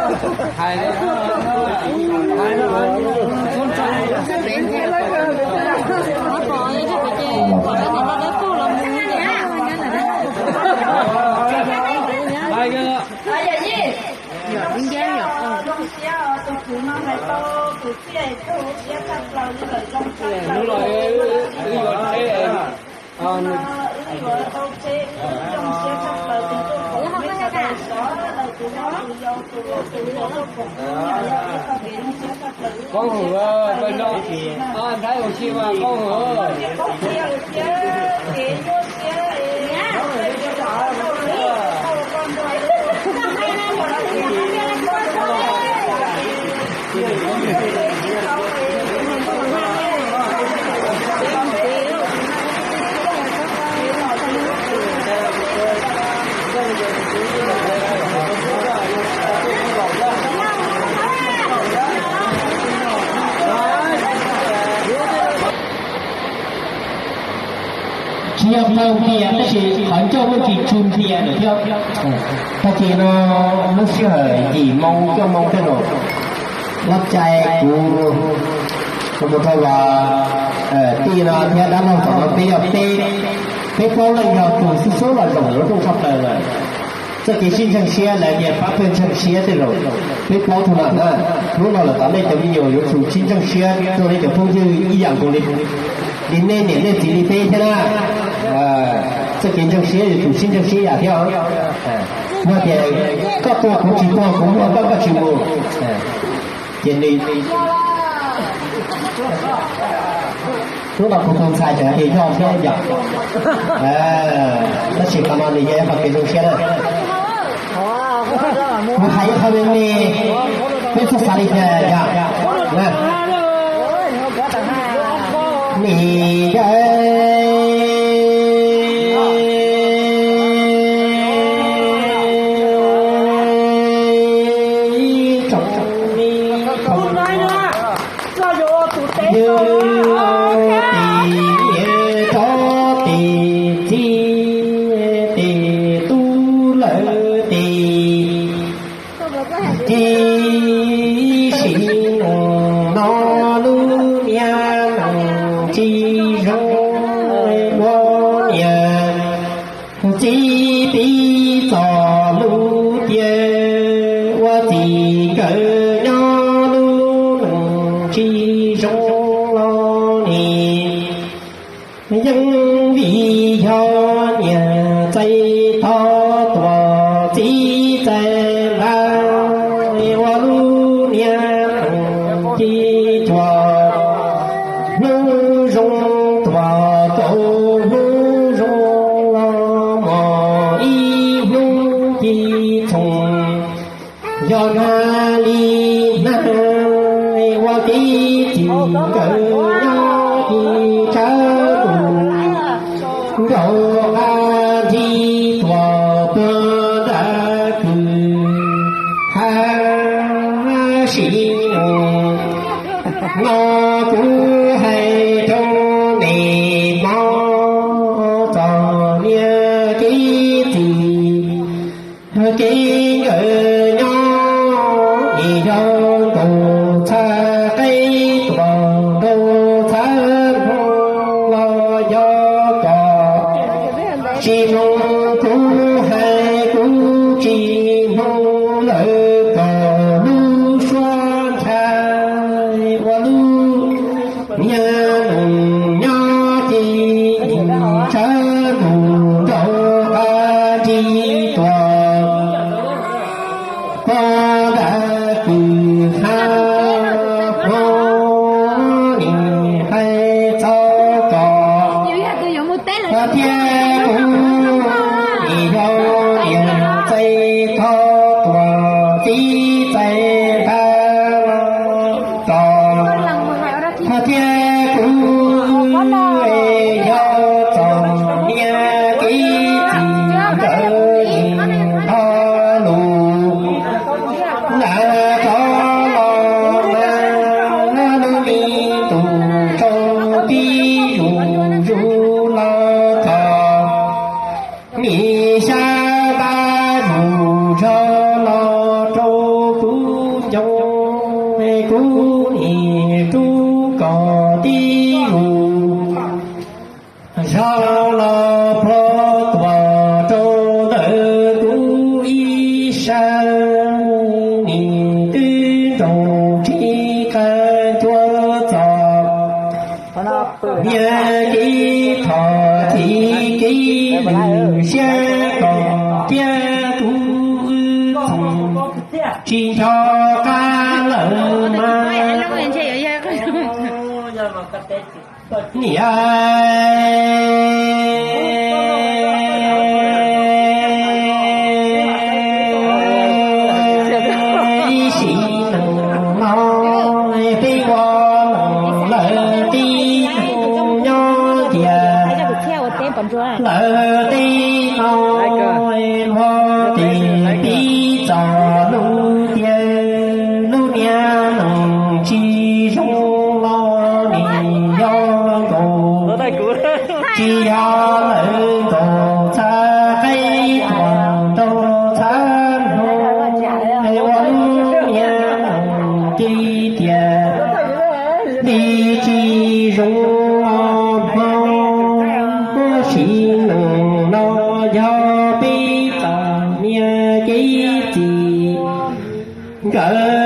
Hais, hais, hais, hnub no wb yuav tsheb, Koob Hwm, koj nyob Nplog ua si mas Koob Hwm. Tsis yog plaws ntias tab sis qhov ncauj muaj tsis tsw ntias lawm thiab. Tag kis no lub sij hawm yim moo cuaj moo tej no, lub caij kuv mus rau los tij no thiab dab laug tom no peb yog peb, peb plaub leej yog tus xub xub los zaum lub rooj tshaj plaws lawm. Txoj kev sib ntseeg siab lawv tias pab pawg ntseeg siab tej zaum, peb plaub tug no na, hnub no lawm tom nej cov me nyuam yuav tsum sib ntseeg siab rau nej cov phooj ywg ib yam nkaus li nej niam nej txiv li peb thiab na. Txoj kev ntseeg siab yuav tsum sib ntseeg siab ib yam thiab. Yog tias koj tuag kuv tsis tuag, kuv muaj koj koj tsis mus, ces nws hnub no kuv tus ntxhais tseem hais tias yog thiab yom. Tab sis qhov no nws yog ib qho kev zoo siab na. Kuv hais ib qho me me, peb txhob xav li cas yom. Nim yog tsoom me tub, yog tes niam tsob tes txiv, tes tub lawm tes txiv, sim neej no lub niag neej tsis zoo, ua niam txiv pib txog lub tiaj, ua txiv nkawd nyob lub neej tsis zoo los nim yeej vim yog niam txais tog tuam txiv txais npab, ua lub niag neej tsis cuag hnub zoo, tuam tau hnub zoo los mos ib hnub tsis txhoov. Yog nag li nag ua kev txim nkawd nyob tsis tsawg tus, nraum qab nrig tuam tuag nram kwj ha sim neej no kuv hais rau nej hmov txog niag kev txim kev nkawd nyob, nim yog nkaus txhab qeb tuam nraug txhab hmoo los yog kom tsis mloog kuv hais, kuv tsis mloog lawv kom lub suab ncha ua lub niag neej nyob ces nim tsawg tus nraug qab nrig tuam tuag nram kwj ha hmo, nim hais txog kom thiab kuv nim yog niam txais tog tuam txiv txais npab los txog, thiab kuv yog txom nyem kev txim nkawd nim nrog lus, lam rov los mas lub me tus rau tib zus zus los txog, nim xyab npab zus zog los rau kuv nim twb nrog tsis qab tuaj txog. Niag tib thom txiv tib lwm siab kom thiab tub wb txhoov tsis nco qab lawm mas. Niam, ib sim neej no peb ua lawm tib tug nyob tias lawm teb no, luag tias pib txog lub tiaj lub niag neej tsis zoo los nim yog nkaus, tsis yog lawm nkaus txhab qaib tuag rau txhab hlau, ua lub niag neej tib tiag li tsis zoo hmo. Muab sim neej no yog peb txom nyem ces txiv nkawd